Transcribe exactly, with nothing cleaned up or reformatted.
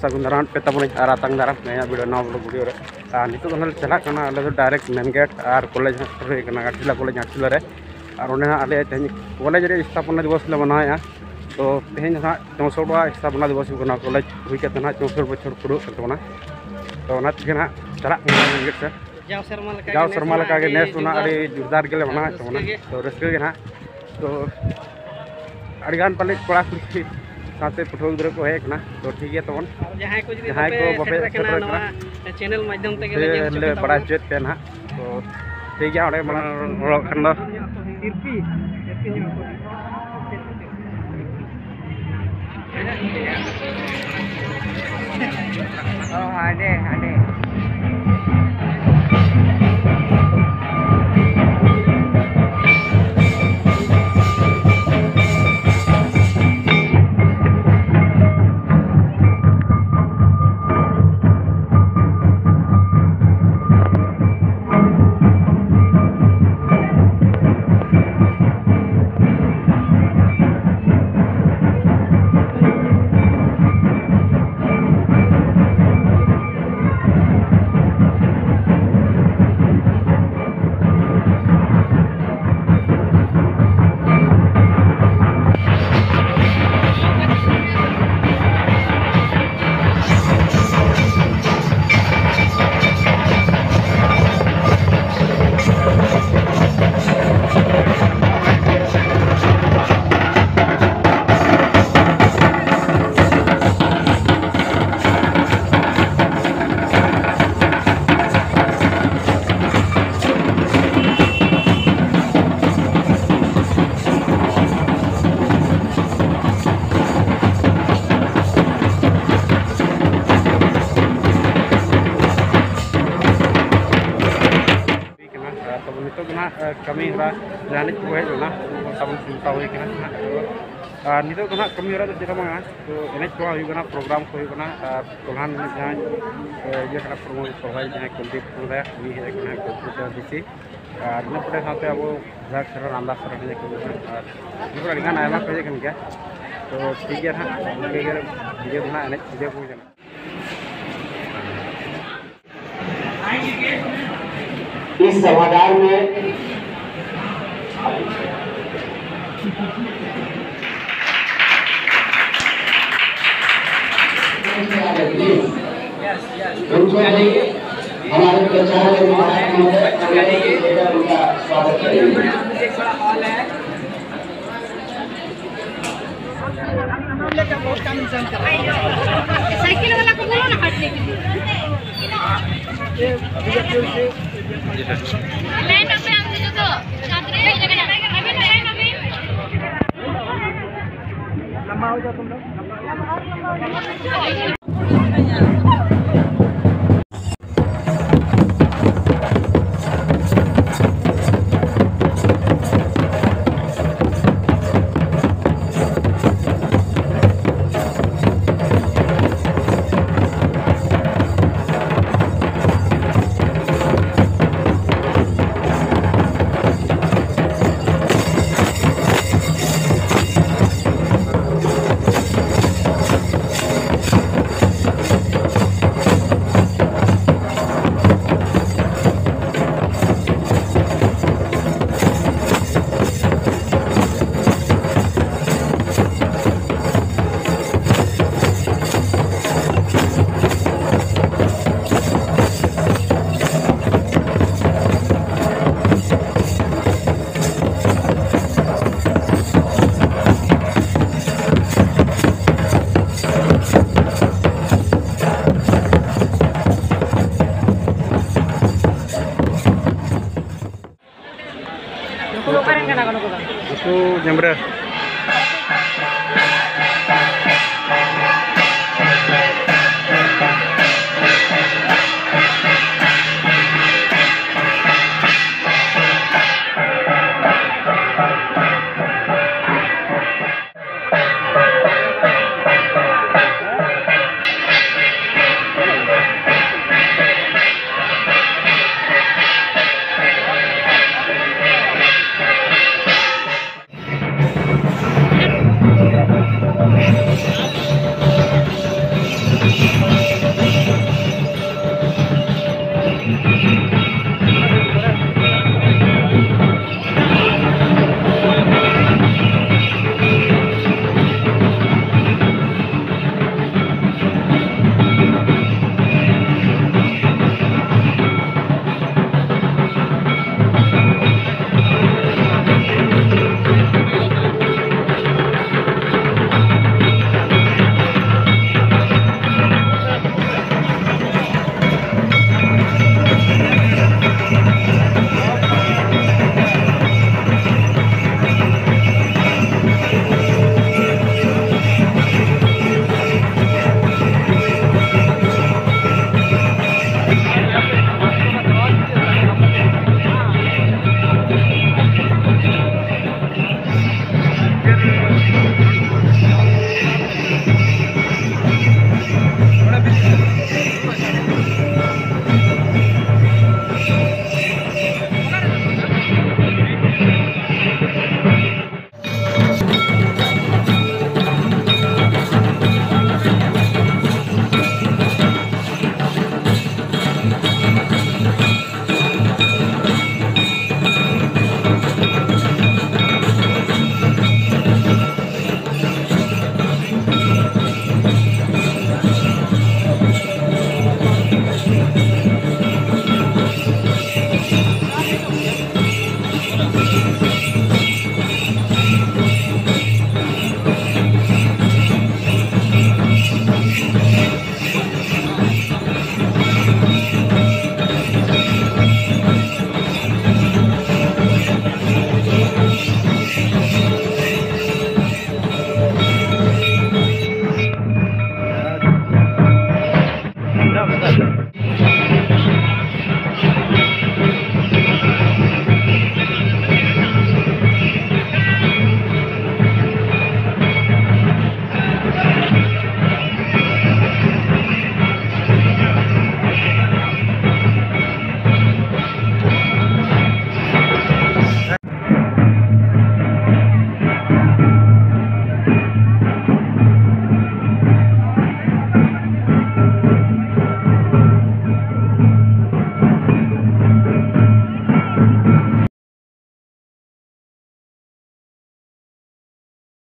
ᱥᱟᱹᱜᱩᱱ ᱫᱟᱨᱟᱢ ᱯᱮ ᱛᱟᱵᱚᱱᱟᱹᱧ ᱟᱨ ᱟᱛᱟᱝ ᱫᱟᱨᱟᱢ ᱯᱮ ᱤᱧᱟᱹᱜ video, ᱱᱟᱣᱟ vlog video ᱨᱮ᱾ ᱟᱨ ᱱᱤᱛᱚᱜ ᱫᱚ ᱱᱟᱦᱟᱜ ᱞᱮ ᱪᱟᱞᱟᱜ ᱠᱟᱱᱟ, ᱟᱞᱮ ᱫᱚ direct main gate ᱟᱨ ᱠᱚᱞᱮᱡᱽ ᱦᱟᱸᱜ ᱥᱮᱴᱮᱨ ᱦᱩᱭ ᱠᱟᱱᱟ, ᱜᱷᱟᱴᱥᱤᱞᱟ ᱠᱚᱞᱮᱡᱽ ᱜᱷᱟᱴᱥᱤᱞᱟ ᱨᱮ᱾ ᱟᱨ ᱚᱸᱰᱮ ᱦᱟᱸᱜ ᱟᱞᱮ ᱛᱮᱦᱮᱧ ᱠᱚᱞᱮᱡᱽ ᱨᱮ ᱥᱛᱷᱟᱯᱚᱱᱟ ᱫᱤᱵᱚᱥ ᱞᱮ ᱢᱟᱱᱟᱣᱮᱫᱼᱟ᱾ ᱛᱚ ᱛᱮᱦᱮᱧ ᱫᱚ ᱦᱟᱸᱜ ᱪᱳᱥᱚᱴᱣᱟ ᱥᱛᱷᱟᱯᱚᱱᱟ ᱫᱤᱵᱚᱥ ᱦᱩᱭᱩᱜ ᱠᱟᱱᱟ, ᱠᱚᱞᱮᱡᱽ ᱦᱩᱭ ᱠᱟᱛᱮ ᱦᱟᱸᱜ ᱪᱳᱥᱚᱴ ᱵᱚᱪᱷᱚᱨ ᱯᱩᱨᱟᱹᱜ ᱠᱟᱱ ᱛᱟᱵᱚᱱᱟ᱾ ᱛᱚ ᱚᱱᱟ ᱛᱮᱜᱮ ᱦᱟᱸᱜ ᱪᱟᱞᱟᱜ ᱠᱟᱱᱟ main gate ᱥᱮᱫ᱾ ᱡᱟᱣ ᱥᱮᱨᱢᱟ ᱞᱮᱠᱟ ᱡᱟᱣ ᱜᱮ ᱱᱮᱥ ᱥᱮᱨᱢᱟ ᱦᱚᱸ ᱞᱮᱠᱟ ᱟᱹᱰᱤ ᱜᱮ ᱱᱮᱥ ᱫᱚ ᱱᱟᱦᱟᱜ ᱡᱳᱨᱫᱟᱨ ᱟᱹᱰᱤ ᱡᱳᱨᱫᱟᱨ ᱜᱮᱞᱮ ᱢᱟᱱᱟᱣᱮᱫ ᱨᱟᱹᱥᱠᱟᱹ ᱛᱟᱵᱚᱱᱟ᱾ ᱜᱮ᱾ ᱛᱚ ᱨᱟᱹᱥᱠᱟᱹ ᱜᱮ ᱱᱟᱦᱟᱜ᱾ ᱛᱚ ᱟᱹᱰᱤᱜᱟᱱ ᱯᱟᱞᱮ ᱠᱚᱲᱟ ᱠᱩᱲᱤ ᱥᱟᱶᱛᱮ ᱯᱟᱹᱴᱷᱩᱣᱟᱹ ᱜᱤᱫᱽᱨᱟᱹ ᱠᱚ ᱦᱮᱡ ᱟᱠᱟᱱᱟ᱾ ᱛᱚ ᱴᱷᱤᱠ ᱜᱮᱭᱟ ᱛᱟᱵᱚᱱ᱾ ᱡᱟᱦᱟᱸᱭ ᱠᱚ ᱡᱩᱫᱤ ᱡᱟᱦᱟᱸᱭ ᱵᱟᱯᱮ ᱠᱚ ᱵᱟᱯᱮ ᱥᱮᱴᱮᱨ ᱥᱮᱴᱮᱨ ᱟᱠᱟᱱᱟ, ᱟᱠᱟᱱᱟ, ᱱᱚᱣᱟ channel ᱢᱟᱫᱽᱫᱷᱚᱢ ᱛᱮᱜᱮ ᱞᱮ ᱧᱮᱞ ᱦᱚᱪᱚ ᱞᱮ ᱯᱮ ᱵᱟᱲᱟᱭ ᱛᱟᱵᱚᱱᱟ᱾ ᱦᱚᱪᱚᱭᱮᱫ ᱯᱮᱭᱟ ᱱᱟᱦᱟᱜ᱾ ᱛᱚ ᱴᱷᱤᱠ ᱜᱮᱭᱟ, ᱚᱸᱰᱮ ᱢᱟᱲᱟᱝ ᱨᱚᱲᱚᱜ ᱠᱷᱟᱱ ᱫᱚ᱾ ᱛᱤᱨᱯᱤ, ᱛᱤᱨᱯᱤ ᱧᱚᱜ ᱠᱚ᱾ ᱚ, ᱦᱟᱸᱰᱮ, ᱦᱟᱸᱰᱮ᱾ ᱦᱩᱭ ᱠᱟᱱᱟ᱾ ᱟᱨ ᱛᱟᱵᱚᱱ ᱱᱤᱛᱚᱜ ᱫᱚ ᱱᱟᱦᱟᱜ, ᱮ, ᱠᱟᱹᱢᱤ ᱦᱚᱨᱟ ᱡᱟᱦᱟᱸ ᱱᱤᱡ ᱠᱚ ᱦᱮᱡ ᱞᱮᱱᱟ, ᱩᱱᱠᱩ ᱛᱟᱵᱚᱱ ᱥᱟᱢᱴᱟᱣ ᱦᱩᱭ ᱠᱟᱱᱟ ᱱᱟᱦᱟᱜ᱾ ᱟᱨ ᱱᱤᱛᱚᱜ ᱫᱚ ᱱᱟᱦᱟᱜ ᱠᱟᱹᱢᱤ ᱦᱚᱨᱟ ᱫᱚ ᱪᱮᱫ ᱦᱚᱸ ᱵᱟᱝᱟ, ᱛᱚ ᱮᱱᱮᱡ ᱠᱚ ᱦᱩᱭᱩᱜ ᱠᱟᱱᱟ, program ᱠᱚ ᱦᱩᱭᱩᱜ ᱠᱟᱱᱟ᱾ ᱟᱨ ᱠᱚᱞᱦᱟᱱ ᱮᱱᱮᱡ ᱡᱟᱦᱟᱸᱭ, ᱮ, ᱤᱭᱟᱹ ᱠᱟᱱᱟ, ᱯᱨᱚᱢᱳᱫ ᱥᱚᱨᱦᱟᱭ, ᱡᱟᱦᱟᱸᱭ ᱠᱩᱞᱫᱤᱯ ᱢᱩᱨᱢᱩ, ᱩᱱᱤ ᱦᱮᱡ ᱟᱠᱟᱱᱟ ᱠᱩᱞᱫᱤᱯ ᱰᱤ ᱥᱤ᱾ ᱟᱨ ᱤᱱᱟᱹ ᱯᱚᱨᱮ ᱥᱟᱶᱛᱮ ᱟᱵᱚ ᱡᱟᱦᱟᱸ ᱠᱷᱮᱨᱣᱟᱞ ᱟᱢᱫᱟ ᱥᱚᱨᱮᱱ ᱦᱮᱡ ᱟᱠᱟᱱᱟ, ᱟᱨ ᱤᱱᱟᱹ ᱯᱚᱨᱮ ᱟᱹᱰᱤᱜᱟᱱ ᱟᱭᱢᱟ ᱠᱚ ᱦᱮᱡ ᱟᱠᱟᱱ ᱜᱮᱭᱟ᱾ ᱛᱚ ᱴᱷᱤᱠ ᱜᱮᱭᱟ ᱱᱟᱦᱟᱜ, ᱤᱱᱠᱟᱹ ᱜᱮ ᱵᱷᱤᱰᱤᱭᱳ ᱫᱚ ᱱᱟᱦᱟᱜ ᱮᱱᱮᱡ ᱵᱷᱤᱰᱤᱭᱳ ᱠᱚᱜᱮ ᱠᱟᱱᱟ᱾ इस सभागार में उनको भी हमारे प्रचार के विधायक महोदय उनका स्वागत करेंगे। साइकिल वाला को बोलो ना हटने के लिए। लाइन में हम जो तो छात्र हैं, जगह ना। अभी लाइन में। लंबा हो जाओ तुम लोग। ᱱᱩᱠᱩ ᱫᱚ ᱚᱠᱟ ᱨᱮᱱ ᱠᱟᱱᱟ ᱠᱚ ᱱᱩᱠᱩ ᱫᱚ? ᱱᱩᱠᱩ ᱡᱟᱢᱵᱽᱨᱟᱹ᱾